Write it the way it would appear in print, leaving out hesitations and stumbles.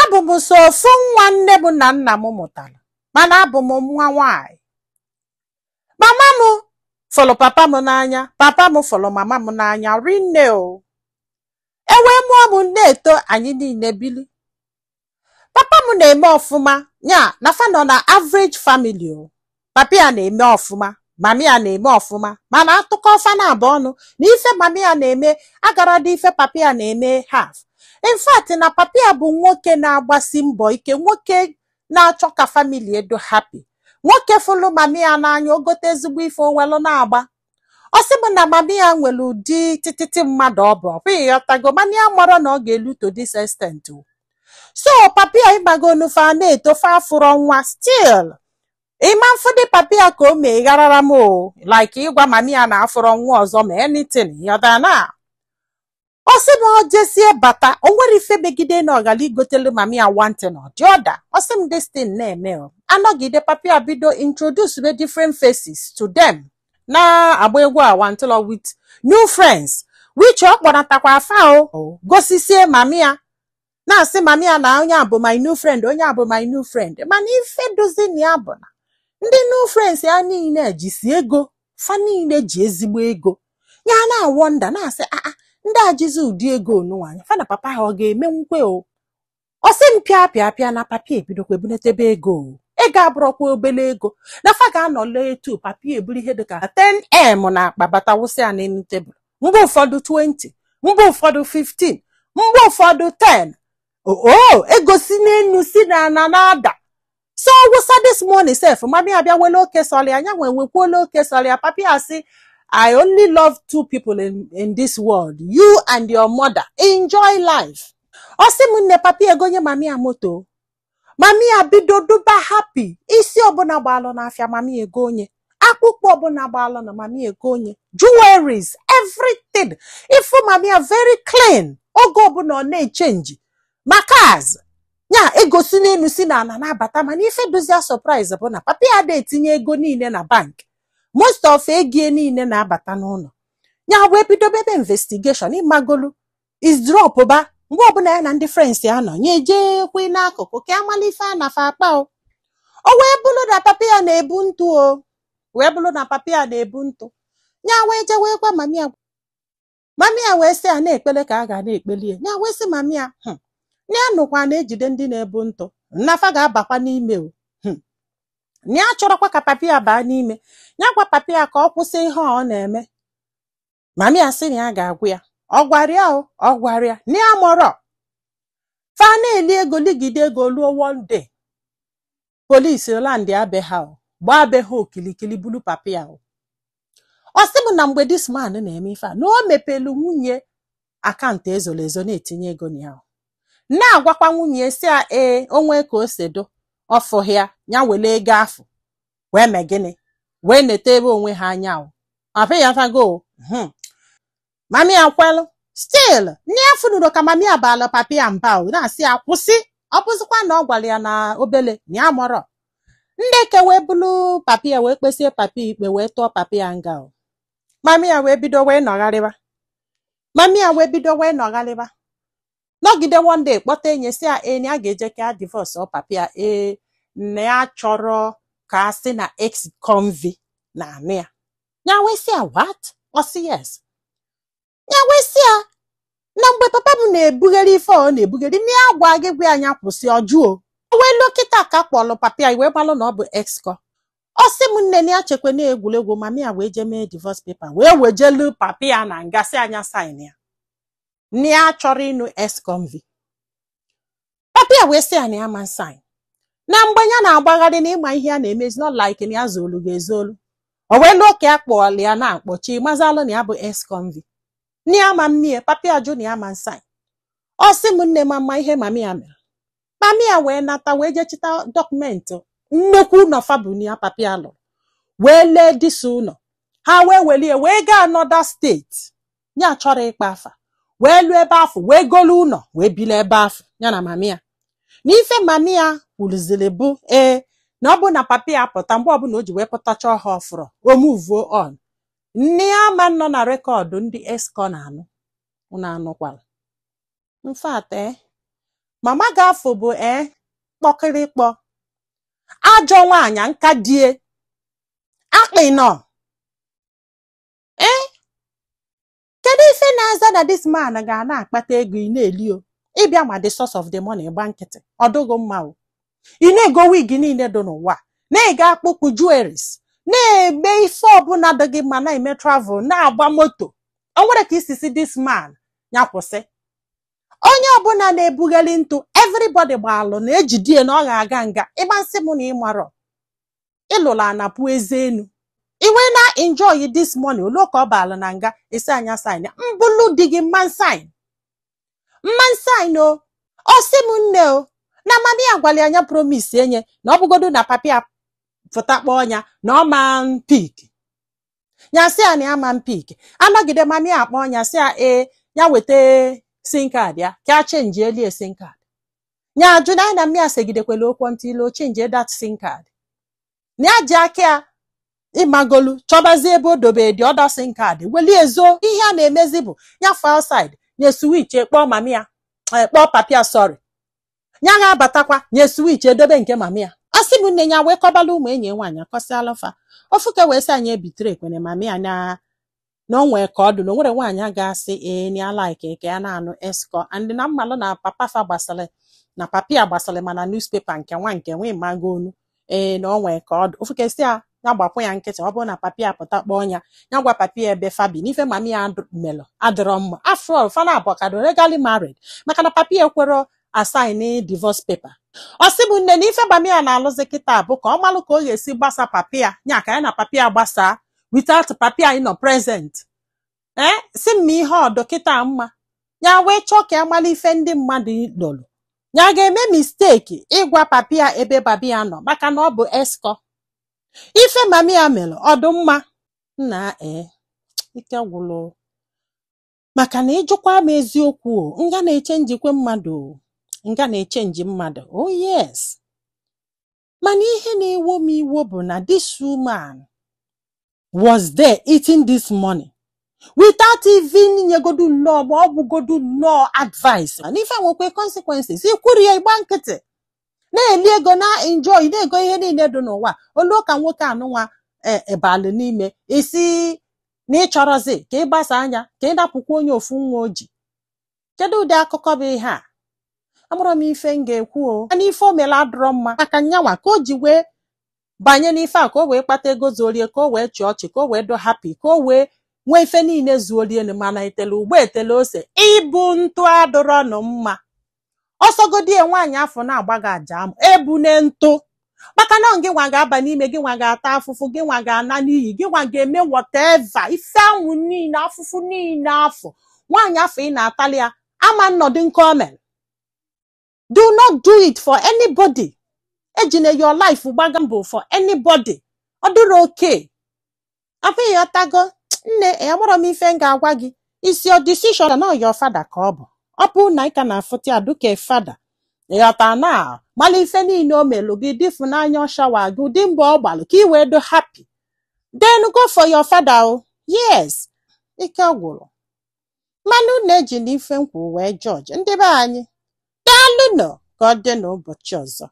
Abụ m so ofu nwa nne m na nna m mụtara, mana abụ m nwa nwaanyị. Mama m fụrụ papa m n'anya, papa m fụrụ mama m n'anya rinne o. E wee mụọ m na-eto, anyị niile bili. Papa m na-eme ọfụma, ya na fa nọ na average family o. Papa ya na-eme ọfụma, mami ya na-eme ọfụma, mana atụkọ fa na abụọ ọnụ na ife mami ya na-eme agara dị ife papa ya na-eme half. In fact, na papa ya bụ nwoke na-agbasi mbọ ike, nwoke na-achọ ka family edo happy, nwoke fụlụ mami ya n'anya, o gote ezigbo ife owelu na-agba. Ọ sị m na mami ya nwere ụdị tititi mmadụ ọ bụ ọkwa, ịghọtago, mana ya mara na ọ ga-elu to this extent o. So papa ya, ịgbago nufe a na-eto, fa afụrọ nwa. Still, ịma mfụdị papa ya ka o mee gharara m o, like ịgwa mami ya na afụrọ nwa ọzọ ma anything, ịghọtara na ọ sị m ọ jesie bata, o nwere ife megide na ọgala igotelu mami ya one thing or the other. Ọ sị m this thing na-eme o, anọgide papa ya bido introduce the different faces to them, na-agba egwu awantịlọ with new friends, which ọ kpọnatakwa afa o gosisie mami ya, na-asị mami ya na onye a bụ my new friend, onye a bụ my new friend. Mana ife dozi na ya bụ na ndị new friends ya niile jisi ego, fa niile ji ezigbo ego. Ya na-awonder, na-asị, aa, ndị a jizi ụdị ego onụnwanya, fa na papa ha ọ ga-eme nkwe o? Ọ sị m pịa pịa pịa na papa ebidokwa ebunetebe ego o. Ego abụrọkwa obele ego na fa ga-anọle etu papa eburu ihe dịka 10M na akpa bata wụsị ya n'elu tebụl, mgbe ụfọdụ 20, mgbe ụfọdụ 15, mgbe ụfọdụ 10 o. Ego si n'enu si na ana na-ada. So wụsa this morning sef, mami abịa wele oke sọlị anya nwe nwekwuola oke sọlị ya. Papi asị, "I only love two people in this world, you and your mother. Enjoy life." Ọ sị m nne, papi egonye mami ya moto, mami ya bido duba happy. Isi ọbụla gbalụ n'afịa, mami ego onye akpụkpọ ọbụla gbalụ na mami ego onye jewelries, everything. Ifu mami ya very clean oge ọbụla, ọ na-echange maka ya ego si n'elu si n'ala na-abata. Mana ife dozia surprise bụ na papa ya da etinye ego niile na bank. Most of ego niile na-abata n'ụlọ ya wee bido ebe investigation, ịmagolu is drop ba mgbe ọbụla ya na ndị friends ya nọ, nye jee kwe n'akụkụ ka amala ife a nafa akpa o. O wee bụrụ na papa ya na-ebu ntụ, o wee bụrụ na papa ya na-ebu ntụ. Ya wee jee wee gwa mami ya. Mami ya wee sị ya na-ekpele ka a ga na-ekpeli ya. Ya wee sị mami ya, ya nụkwa na-ejide ndị na-ebu ntụ, nnafa ga-abakwa n'ime o. Ya chọrọkwa ka papi ya baa n'ime. Ya gwa papi ya ka ọ kwụsị ihe ọ na-eme. Mami ya sị na ya ga-agwa ya. Ọ gwara ya o, ọ gwara ya na ya mọrọ fa na-eli ego, ligide ego luo. One day, polisi land abe ha o, gbaa be ha okilikili, bulu papi ya o. Ọ sị m na mgbe this man na-eme ife a, na o mepelu nwunye account ezoro ezo na-etinye ego na ya o. Na-agwakwa nwunye si ya ee, onwe ka o si do ọfụghị ya, ya wele ego afụ wee mee gịnị, wee nete ebe onwe ha anya o apịghịtago o. Mami ya kwelụ. Still nne ya funuru ka mami ya baala papi ya mba o, na-asị ya kwụsị. Ọ bụzikwa na ọ gwara ya na obele na ya mọrọ ndị ke wee bulu papi ya, wee kpesie papi ikpe, wee tụọ papi ya nga o. Mami ya wee bido wee nọgharịba, mami ya wee bido wee nọgharịba, nọgide. One day, kpọta enyi, si ya ee, na ya ga-eje ka ya divorce ọ papi ya, ee, na ya chọrọ ka a sị na ex convict na anụ ya. Ya wee sị ya, "What?" Ọ sị yes. Ya wee sị ya na mgbe papa m na-ebugharị ife ọ na-ebugharị, na ya gwa gị, gwa anya kwụsị ọjụọ o. Wee lụọ kịta ka kpọlụ papa ya wee gbalụ na ọ bụ ex-con. Ọ sị m nne, na ya chekwa na egwuregwu. Mami ya wee jee mee divorce paper, wee wejelu papa ya na nga, sị anya sign ya, na ya chọrọ ịnụ ex-convict. Papa ya wee sị ya na ya ma sign, na mgbe ya na-agbagharị na ịma ihe a na-eme is not like na ya zolu ga-ezolu. O wee lụọ ka ya kpọọlụ ya na-akpọchi, mazalụ na ya bụ ex-convict, na ya ma mmie. Papa ya jụ na ya ma sign. Ọ sị m nne, ma mma ihe mami ya mere, mami ya wee nata, wee jee chịta document nnukwu ụlọ fabụ na ya papa ya lụrụ, wee lee dịsa ụlọ ha, wee welie wee gaa another state ya chọrọ ịkpa afa, wee lụọ ebe afọ, wee golu ụlọ, wee bili ebe afọ ya na mami ya. Na ife mami ya kwuruziri bụ ee, na ọ bụ na papa ya pụta, mgbe ọbụla o ji wee pụtacha ọha ọfụrụ, o move on, nne ya ma nọ na record ndị ex-con anụ unu anụkwala. In fact, Mama gị afọ bụ ee kpọkịrịkpọ, ajọ nwaanyị nka die akpị nọ. Ee, kedu ife na-aza na this man ga na-akpata ego ị na-eli o? Ịbịa ma the source of the money, gba nkịtị, ọ dịghị mma o. Ị na-ego wig niile dị n'ụwa, na-ego akpụkpụ, jewelries, na-eme ife ọbụla dị gị mma, na-eme travel, na-agba moto. O nwere ka isi si this man ya kwụsị. Onye ọbụla na-ebugheli ntụ, everybody gbalụ na ejidie na ọ ga-aga nga. Ịgba nsị mụ na ịmarọ ịlụrụ anapụ eze enu, iwe na enjoy this money. Olu ka ọ baala na nga isi anya sign ya mbụlụ di gị mma sign, mma sign o. Ọ sị m nne o, na mami ya gwara anya promise enye na ọ bụgodu na papi ya fụta kpọọ ya na ọ ma pick ya, sị ya na ya ma pick. Anọgide mami ya akpọ ya, sị ya ee, ya weta SIM card ya ka a change elie SIM card. Ya ajụ na anyị na mmịa segidekwela okwu ntị ilu o change that SIM card, na ya ji aka ya ịmagolu chọbazie ebe o dobe the other SIM card, welie ezo. Ihe a na-emezi bụ ya fụ outside, nye switch, kpọọ mami ya, kpọọ papi ya, sorry, ya ga-abatakwa, nye switch, edobe nke mami ya. Ọ sị m nne, ya wee kọbala ụmụ enyi nwaanyị, akọsịala fa ofuke, wee sị anyị ebitere ekwene mami ya na o nwee ka ọ dị na o nwere nwaanyị a ga-asị ee na ya like ka ya na-anụ escort, and na mmalụ na papa fa gbasara na papi ya gbasara mana newspaper nke nwa nke nwa ịmagonu ee na o nwee ka ọ dị. Ofuke sị ya ya gbakwa ya nkịtị, ọ bụrụ na papi ya pụta kpọọ ya, ya gwa papi ya ebe fabi n'ife mami ya melụ adịrọ mma. After all, fana abụọ ka dị legally married, maka na papi ya ekwero asign divorce paper. Ọ sị bụ nne na ife mami ya na-alụzi kịta bụ ka ọ malụ ka ọ ga-esi gbasa papi ya, nya ka ya na papi ya gbasaa without papi ya nọ present. Ee, si m ihe ọdụ kịta mma, ya wee chọọ ka ya mara ife ndị mmadụ lụrụ. Ya ga-eme mistake ịgwa papi ya ebe babi ya nọ maka na ọ bụ escort. Ife mami ya mere ọdụ mma nna. Ee, ike gwụlụ, maka na ịjụkwa m eziokwu o, nga na-eche njikwa mmadụ o, nga na-eche nji mmadụ. Oh yes, mana ihe na-ewo m iwo bụ na this woman was there eating this money without even nyegodu nnọọ ma ọ bụgodu nnọọ advice na ife nwekwe consequences. Ikwuru ya, ịgba nkịtị, na-eli ego, na enjoy, na-ego ihe niile dị n'ụwa. Olu ka nwoke anụnwa ebalị n'ime isi na ịchọrọzi ka ị gbasa anya ka ị napụkwa onye ofu nwa o ji. Kedu ụdị akụkọ bụ ihe a? Amụrụ m ife m ga-ekwu o, mana ife o mere adịrọ mma, maka nyanwa ka o ji wee banye n'ife a, ka o wee kpata ego zuolie, ka o wee chịa ọchị, ka o wee do happy, ka o wee nwee ife niile zuolie. Mana etele ugbo etele ose, ibu ntụ adịrọnụ mma. Ọsọgodie nwaanyị afọ na-agba gị aja amụ, ebune ntụ, maka na gị nwa ga-aba n'ime, gị nwa ga-ata afụfụ, gị nwa ga-ana n'iyi, gị nwa ga-eme whatever ife anwụ niile, afụfụ niile afọ nwaanyị afọ ị na-atali ya ama nnọdụ nke omen. Do not do it for anybody. Ejina your life gbaga mbọ for anybody, ọ dịrị oke abụghị ọtago. Nne, amụrọ m ife m ga-agwa gị. Is your decision na your father ka ọ bụ. Ọ bụ na ị ka na-afụta ya dịka father, ịghọta na mala ife niile o melụ gị, dịfụnanya ọshawa gị, ụdị mbọ ọ gbalụ ka ị wee do happy, then go for your father o. Yes, ike gwụrụ, mana unu eji n'ife nkwu wee judge ndị be anyị. Daalụ nọ, ka ọ dị n'ụbọchị ọzọ.